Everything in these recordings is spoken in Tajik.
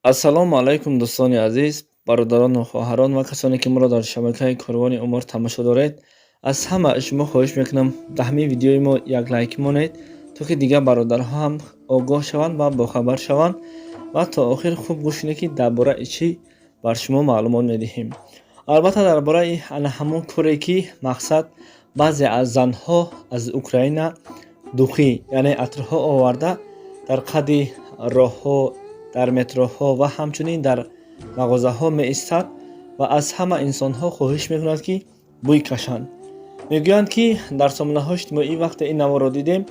Ассалому алайкум, дӯстони азиз, бародарону хоҳарон ва касоне, ки моро дар шабакаи Корвони Умр тамошо доред. Аз ҳама шумо хоҳиш мекунам, даҳми видеои мо як лайк монед, то ки дигар бародарҳо ҳам огоҳ шаванд ва бохабар шаванд. Ва то охир хуб гӯш кунед, ки дар бораи чӣ бар шумо маълумот медиҳем. Албатта, дар бораи ана ҳамон коре, ки мақсад баъзе аз занҳо аз Украина духи, яъне атрҳо оварда, дар қади роҳҳо, дар метроҳо ва ҳамчунин дар мағозаҳо меистад ва аз ҳама инсонҳо хоҳиш мекунад, ки бӯй кашанд. Мегӯянд, ки дар сомонаҳои иҷтимоӣ вақте ин наворро дидем,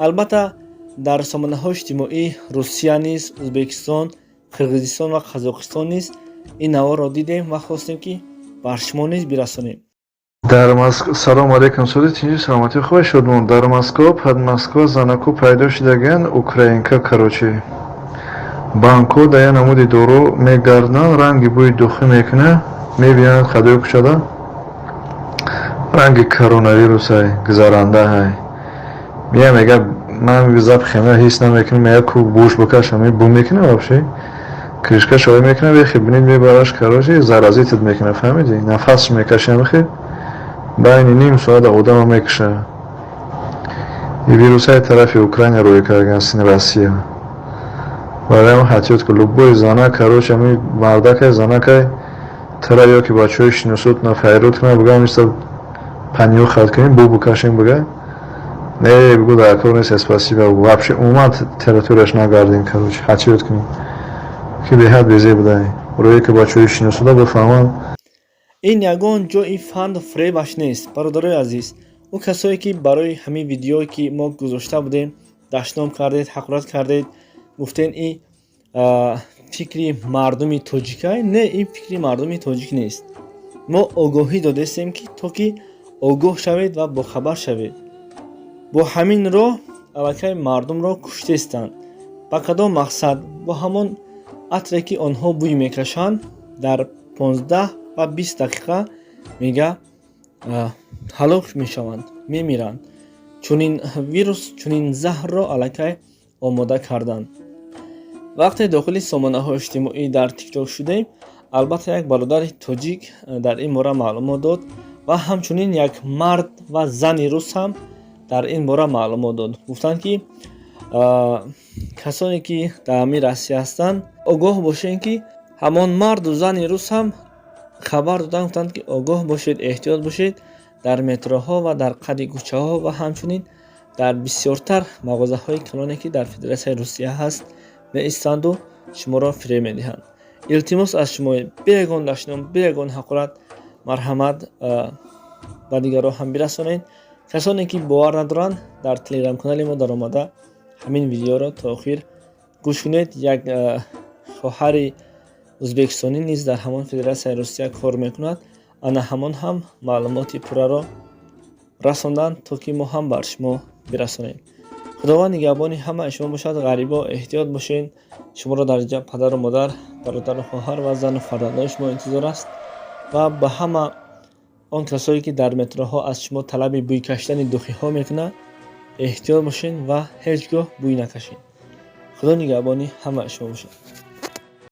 албатта, дар сомонаҳои иҷтимоӣ Русия низ, Ӯзбекистон, Қирғизистон ва Қазоқистон низ ин наворро дидем ва хостем, ки бар шумо низ бирасонем. Дар Москва, салом алейкум, суди тинҷи, саломатӣ, хуба шудмон. Дар Москва, под Москва занаку пайдо шудаган, украинка, короче, банко да я намуди дору мегарданд, ранги бӯи духӣ мекуна, мебинанд қадои кушада, ранги коронавирусай гузаранда ҳай. Мия мега, ман запахи ма ҳис намекунам, мега, ку буш букашам, бу мекуна, вообще крышка шоя мекуна, бехи бинид, мебараш, короче, заразить мекуна, фаҳмидӣ? Нафасш мекашам, хе байни ним соата одама мекуша. И вирусҳои тарафи Украина рӯй кардан син Россия. Барои ҳатиёт ку, любой зана, короче, ами мардакай, занакай тара ё ки бачаҳои шиносотна файрод кунад, буга миста понюхать кунем, бу букашем, буга не, бугу дар кор нест, спасибо, вообще умуман территорияш нагардем, короче, ҳатиёт кунем, ки беҳад безеб будай, рӯе ки бачаҳои шиносода бифаҳманд. Ин ягон ҷои фанду фиребаш нест, бародарои азиз. Ӯ касое, ки барои ҳамин видеое, ки мо гузошта будем, дашном кардед, ҳақорат кардед, гуфтен, ин фикри мардуми тоҷика. Не, ин фикри мардуми тоҷик нест. Мо огоҳӣ додастем, ки то ки огоҳ шавед ва бохабар шавед. Бо ҳамин роҳ аллакай мардумро куштестанд. Ба кадом мақсад? Бо ҳамон атре, ки онҳо бӯй мекашанд, дар 15 ва 20 дақиқа, мега, ҳалок мешаванд, мемиранд. Чунин вирус, чунин заҳрро аллакай омода карданд. Вақте дохили сомонаҳои иҷтимоӣ дар ТикТок шудем, албатта, як бародари тоҷик дар ин бора маълумот дод ва ҳамчунин як мард ва зани рус ҳам дар ин бора маълумот дод. Гуфтанд, ки касоне, ки дар ҳамин Россия ҳастанд, огоҳ бошед, ки ҳамон марду зани рус ҳам хабар доданд. Гуфтанд, ки огоҳ бошед, эҳтиёт бошед, дар метроҳо ва дар қади кӯчаҳо ва ҳамчунин дар бисёртар мағозаҳои калоне, ки дар Федератсияи Русия ҳаст, меистанду шуморо фиреб медиҳанд. Илтимос аз шумо, бе ягон дашном, бе ягон ҳақорат, марҳамат, ба дигарон ҳам бирасонед. Касоне, ки бовар надоранд, дар телеграм-канали мо даромада, ҳамин видеоро то охир гӯш кунед. Як хоҳари ӯзбекистонӣ низ дар ҳамон Федератсияи Русия кор мекунад. Ана ҳамон ҳам маълумоти пурраро расонданд, то ки мо ҳам бар шумо бирасонем. Худованд нигаҳбони ҳамаи шумо бошад. Ғарибо, эҳтиёт бошед. Шуморо дар инҷа падару модар, бародару хоҳар ва зану фарзандони шумо интизор аст. Ва ба ҳама он касое, ки дар метроҳо аз шумо талаби бӯй кашидани духиҳо мекунад, эҳтиёт бошед ва ҳеҷ гоҳ бӯй накашед. Худо нигаҳбони ҳамаи шумо бошад.